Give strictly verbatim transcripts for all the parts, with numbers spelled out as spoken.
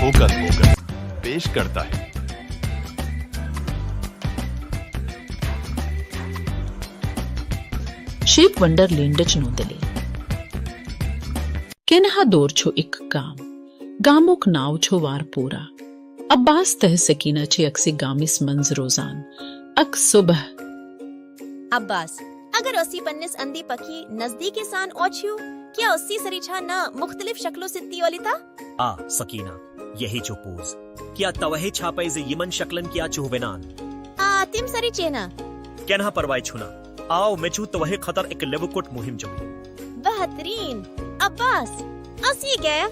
Vocal vocal پیش کرتا ہے۔ Shape wonder لینڈچ نوندلی۔ کینہا دور چھو اک گام۔ گامک ناو چھو وارپورہ۔ عباس تہ سکینہ چھ اکسی گامس منز روزان۔ اک صبح۔ عباس، اگر اسی پننس اندی پکی نزدیکی سان اوچھیو، کیا اسی سری چھا نہ مختلف شکلوں ستی اولیتا؟ آ سکینہ، یہی چھو پوز۔ کیا توہے چھاپے زِ یمن شکلن کیا چھو ونان؟ آ، تم سری چینا۔ کینہا پرواے چھنا۔ آو، مے چھو توہے خطر اک لیوکٹ مہم چوی۔ بہترین۔ عباس، اسی گئے۔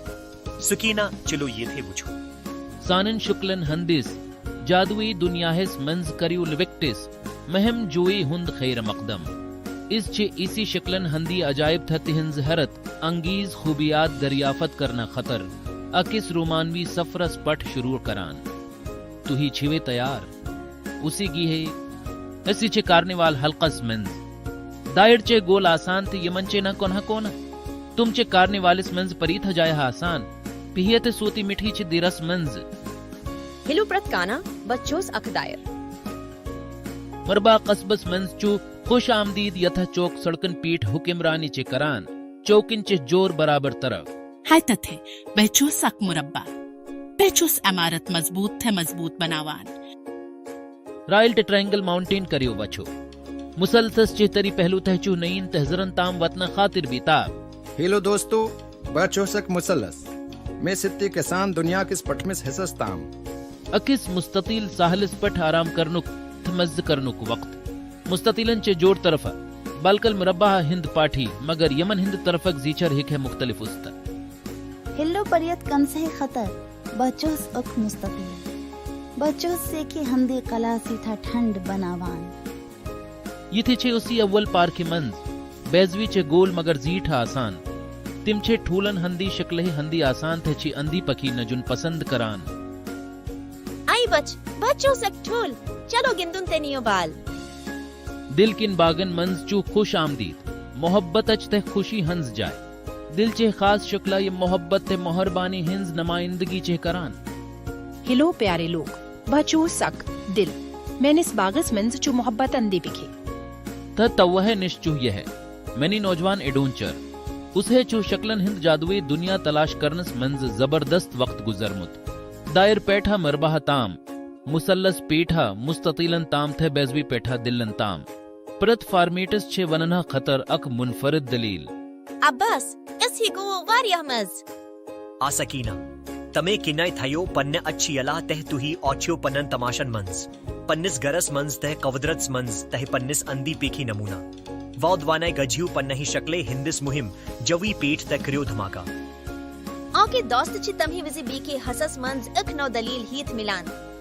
سکینہ، چلو یہ تھے وچھو۔ سانن شکلن ہندس جادوئی دنیاہس منز کریو لیوکٹس مہم جوئی ہند خیر مقدم۔ اس چھ اسی شکلن ہندی عجائب تھہ تہنز حیرت انگیز خوبیات دریافت کرنہ خطر اکس رومانوی سفرس پٹھ شروع کران۔ تہی چھوے تیار؟ اسی گی ہے۔ اسی چھ کارنیوال حلقس منز۔ دائر چے گول آسان تہ یمن چے نہ کونہ کونہ۔ تم چے کارنیوالس منز پریتھ جایہ آسان۔ پہیت سوتی مٹھی چھ دیرس منز۔ ہلو پرت کانا، بچوس اکھ دائر۔ مربع قصبس منز چھ خوش آمدید یتھہ چوک سڑکن پیٹھ حکمرانی چھ کران۔ چوکن چھ جور برابر طرف۔ ہائے تتھے، بہچوس اکھ مربع۔ بہچوس عمارت مضبوط تھے مضبوط بناوان۔ رائل ٹرائنگل ماؤنٹین کریو وچھو۔ مسلسس چہ تری پہلو تہ چھ نین تہ زرن تام وتنہ خاطر بیتاب۔ ہیلو دوستو، بہچوس اکھ مسلس۔ میں ستی کسان دنیا کس پٹھمس حصس تام۔ اکس مستطیل ساحلس پٹھ آرام کرنک تہ مزہ کرنک وقت۔ مستطیلن چہ جوڑ طرفہ، بلکل مربع ہند پاٹھی، مگر یمن ہند طرفک زیچھر ہیکہ مختلف استہ۔ ہلو پریت کنسہ خطر، بہچوس اکھ مستطیل۔ بہچوس سیکھی ہندی کلاسی تھا ٹھنڈ بناوان۔ یتھے چھ اسی اول پارکہ منز۔ بیزوی چھ گول مگر زیٹھ آسان۔ تم چھ ٹھولن ہندی شکلہ ہندی آسان تہ چھ اندی پکی نجن پسند کران۔ آئی بچ، بچوس اکھ ٹھول۔ چلو گندن تے نیو بال۔ دل کن باغن منز چھ خوش آمدید۔ محبت اچ تہ خوشی ہنز جائے۔ دل چہ خاص شکلہ یم محبت تہ مہربانی ہنز نمائندگی چھ کران۔ ہلو پیارے لوگ، بہچوس اکھ دل۔ میانس باغس منز چھ محبت اندی پکی۔ تہ توہے نش چھ یہ ہے۔ مینی نوجوان ایڈونچر۔ اسے چھ شکلن ہند جادوئی دنیا تلاش کرنس منز زبردست وقت گزرمت۔ دائر پیٹھا مربع تام، مثلث پیٹھا مستطیلن تام تہ بیزوی پیٹھا دلن تام۔ پرت فارمیٹس چھ وننہ خطر اکھ منفرد دلیل۔ عباس، اس ہی گو واریاہ مز۔ آ سکینہ، تمے کنائے تھیو پنہ اچھی اللہ تہ تہی اوچھیو پنن تماشن منز۔ پنس گرس منز تہ قودرتس منز تہ پنس اندی پیکھی نمونہ۔ وود وانائے گجھیو پنہ ہی شکلے ہندس مہم جوی پیٹ تہ کریو دھماکہ۔ آنکہ دوست چھ تمہی وزی بی کے حسس منز اکھ نو دلیل ہیت ملان۔